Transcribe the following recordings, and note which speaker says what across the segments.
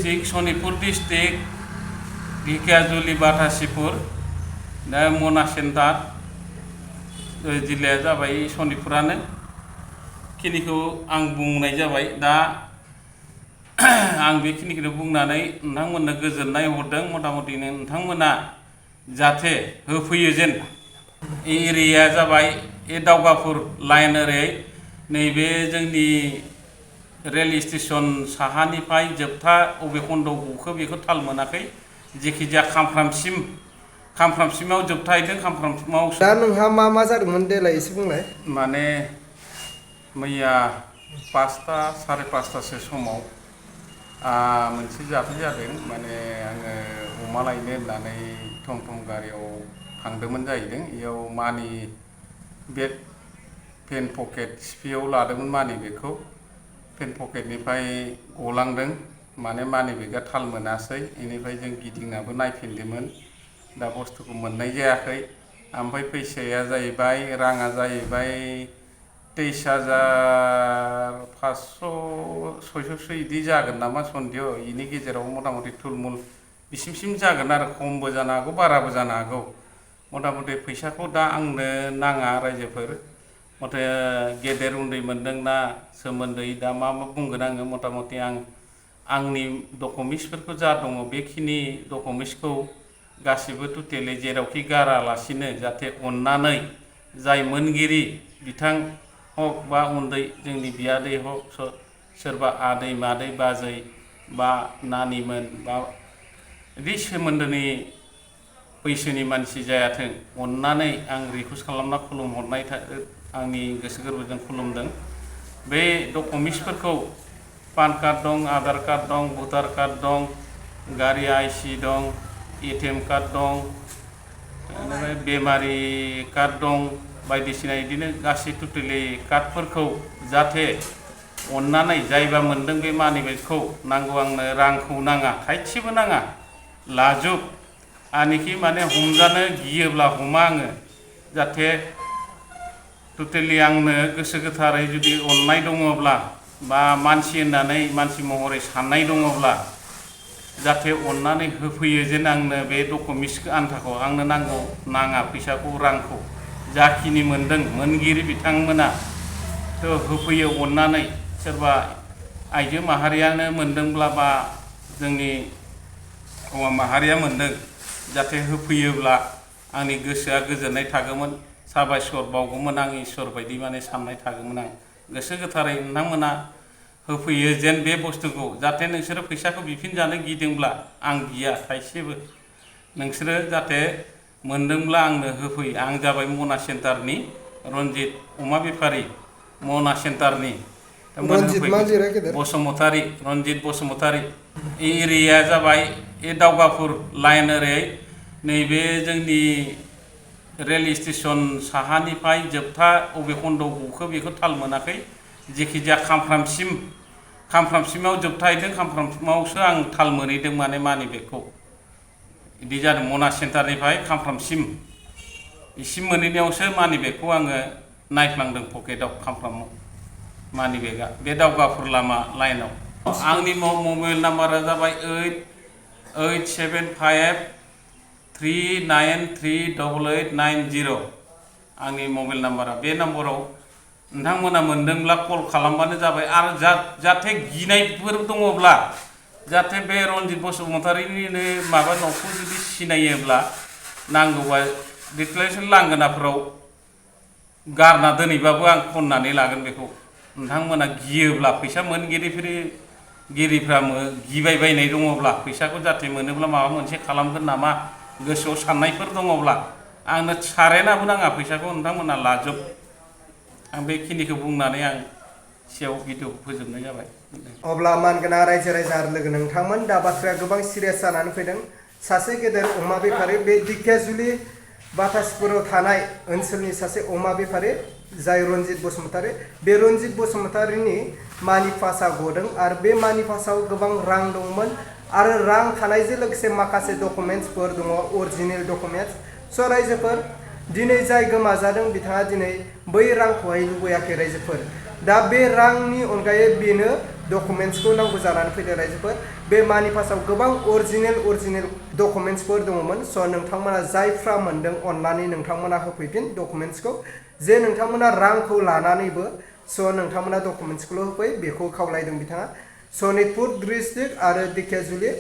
Speaker 1: district Sonitpur district Dhekiajuli बाथासिपुर दा मना centre जिल्लाया जाबाय सनितपुरानो खिनिखौ आं बुंनाय जाबाय दा आं बेखिनिखौनो बुंनानै नोंथांमोननो गोजोननाय हरदों मथा-मथि नोंथांमोना जाहाथे होफैयो जेन एरियाया जाबाय दावगाफुर लाइन ओरै नैबे जोंनि रेल स्टेशन साहानिफ्राय जोबथा अबे खन्द'आव गखो बेखौ थाल मोनाखै जेखिजाया खामफ्रामसिमाव जोबथाहैदों खामफ्रामसिमाव
Speaker 2: दा नोंहा मा जादोंमोन देलाय एसे बुंलाय
Speaker 1: माने मैया 5टा साराय 5टासो समाव मोनसे जाथाय जादों माने आङो अमा लायनो होननानै थम गारियाव थांदोंमोन जाहैदों इयाव मानि बेग पेन पकेट सिफियाव लादोंमोन मानि बेगखौ पेन पकेटनिफ्राय गलांदों माने मानि बेगआ थाल मोनासै इनिफ्राय जों गिदिंनाबो नायफिनदोंमोन दा बुस्थुखौ मोननाय जायाखै ओमफ्राय फैसाया जाहैबाय राङा जाहैबाय 23,500-600 इदि जागोन नामा सन्देह इनि गेजेराव मथा-मथि थुलमुल बिसिमसिम जागोन आरो खमबो जानो हागौ बाराबो जानो हागौ मथा-मथि फैसाखौ दा आंनो नाङा रायजोफोर मथे गेदेर उन्दै मोनदोंना सोमोन्दै दा मा बुंगोन आङो मथा-मथि आंनि डकुमेन्ट्सफोरखौ जा दङ बेखिनि डकुमेन्ट्सखौ गासिबो टटेलि जेरावखि गारालासिनो जाहाथे अननानै जाय मोनगिरि बिथां हक बा उन्दै जोंनि बियादै हक सोरबा आदै मादै बाजै बा नानिमोन बा बिदि सोमोन्दोनि बैसोनि मानसि जायाथों अननानै आं रिकुवेस्ट खालामना खुलुमहरनाय आंनि गोसो गोरबोजों खुलुमदों बे डकुमेन्ट्सफोरखौ पान कार्ड दं आधार कार्ड दं भटार कार्ड दं गारि IC दं ATM कार्ड दं ओमफ्राय बेमारि कार्ड दं बायदिसिना बिदिनो गासै टटेलि कार्डफोरखौ जाहाथे अननानै जायबा मोनदों बे मानि बेगखौ नांगौ आंनो रांखौ नाङा थाइसेबो नाङा लाजुब आनिखि माने हमजानो गियोब्ला हमा आङो जाहाथे टटेलि आंनो गोसो गोथारै जुदि अननाय दङब्ला बा मानसि होननानै मानसि महरै साननाय दङब्ला जाहाथे अननानै होफैयो जेन आंनो बे डकुमेन्ट्सखौ आन्थाखौ आंनो नाङा फैसाखौ रांखौ जाखिनि मोनदों मोनगिरि बिथांमोना थ' होफैयो अननानै सोरबा आइजो माहारियानो मोनदोंब्ला बा जोंनि हौवा माहारिया मोनदों जाहाथे होफैयोब्ला आंनि गोसोआ गोजोननाय थागौमोन साबायखर बावगौमोन आं इसोर बायदि माने साननाय थागौमोन आं गोसो गोथारै नोंथांमोना होफैयो जेन बे बुस्थुखौ जाहाथे नोंसोरो फैसाखौ बिफिनजानो गिदोंब्ला आं गिया थाइसेबो नोंसोरो जाहाथे मोनदोंब्ला आंनो होफै आं जाबाय मना सेन्टारनि रन्जित अमा बेफारि मना सेन्टारनि बसुमतारी रन्जित बसुमतारी एरियाया जाबाय दावगाफुर लाइन ओरै नैबे जोंनि रेल स्टेशन साहानिफ्राय जोबथा अबे खन्द'आव गखो बेखौ थाल मोनाखै जेखिजाया खामफ्रामसिमाव जोबथाहैदों खामफ्रामसिमावसो आं थाल मोनहैदों माने मानि बेगखौ बिदि जादों मना सेन्टारनिफ्राय खामफ्रामसिम इसिम मोनहैनायावसो मानि बेगखौ आङो नायफ्लांदों पकेटाव खामफ्रामाव मानि बेगा बे दावगाफुर लामा लाइनाव आंनि मबाइल नाम्बारा जाबाय 8875393890 आंनि मबाइल नाम्बारा बे नाम्बाराव नोंथांमोना मोनदोंब्ला कल खालामबानो जाबाय आरो जाहाथे गिनायफोर दङब्ला जाहाथे बे रन्जित बसुमतारीनिनो माबा न'खौ जुदि सिनायोब्ला नांगौबा डिक्लेरेसन लांगोनाफोराव गारना दोनैबाबो आं खननानै लागोन बेखौ नोंथांमोना गियोब्ला फैसा मोनगिरिफ्रा गिबाय बायनाय दङब्ला फैसाखौ जाहाथे मोनोब्ला माबा मोनसे खालामगोन नामा गोसोआव साननायफोर दङब्ला आंनो सारेनाबो नाङा फैसाखौ नोंथांमोना लाजोब आं बेखिनिखौ बुंनानै आं सेयाव भिडिअखौ फोजोबनाय जाबाय
Speaker 2: अब्ला मानगोनां रायजो राजा आरो लोगो नोंथांमोन दा बाथ्राया गोबां सिरियास जानानै फैदों सासे गेदेर अमा बेफारि बे धेकियाजुलि बाथासिपुराव थानाय ओनसोलनि सासे अमा बेफारि जाय रन्जित बसुमतारी बे रन्जित बसुमतारीनि मानि पासआ गदों आरो बे मानि पासआव गोबां रां दंमोन आरो रां थानायजों लोगोसे माखासे डकुमेन्ट्सफोर दङ अरिजिनेल डकुमेन्ट्स स' रायजोफोर दिनै जाय गोमाजादों बिथाङा दिनै बै रांखौहाय लुबैयाखै रायजोफोर दा बे रांनि अनगायै बेनो डकुमेन्ट्सखौ नांगौ जानानै फैदों रायजोफोर बे मानि पासआव गोबां अरिजिनेल डकुमेन्ट्सफोर दङमोन स' नोंथांमोना जायफ्रा मोनदों अननानै नोंथांमोना होफैफिन डकुमेन्ट्सखौ जे नोंथांमोना रांखौ लानानैबो स' नोंथांमोना डकुमेन्ट्सखौल' होफै बेखौ खावलायदों बिथाङा सनितपुर डिस्ट्रिक्ट आरो धेकियाजुलि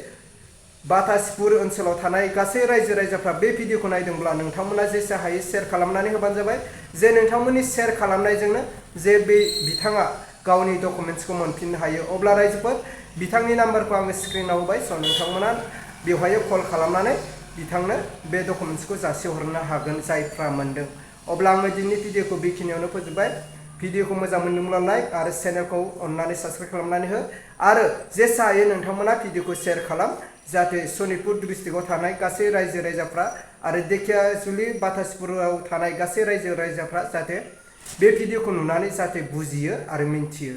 Speaker 2: बातासिपुर ओनसोलाव थानाय गासै रायजो राजाफ्रा बे भिडिअखौ नायदोंब्ला नोंथांमोना जेसे हायो शेयार खालामनानै होबानो जाबाय जे नोंथांमोननि शेयार खालामनायजोंनो जे बे बिथाङा गावनि डकुमेन्ट्सखौ मोनफिननो हायो अब्ला रायजोफोर बिथांनि नाम्बारखौ आङो स्क्रिनाव होबाय स' नोंथांमोना बेवहाय कल खालामनानै बिथांनो बे डकुमेन्ट्सखौ जासिहरनो हागोन जायफ्रा मोनदों अब्ला आङो दिनैनि भिडिअखौ बेखिनियावनो फोजोबबाय भिडिअखौ मोजां मोनदोंब्ला लाइक आरो चेनेलखौ अननानै साबस्क्राइब खालामनानै हो आरो जेसे हायो नोंथांमोना भिडिअखौ शेयार खालाम जाहाथे सनितपुर डिस्ट्रिक्टआव थानाय गासै रायजो राजाफ्रा आरो धेकियाजुलि बातासिपुराव थानाय गासै रायजो राजाफ्रा जाहाथे बे भिडिअखौ नुनानै जाहाथे बुजियो आरो मिन्थियो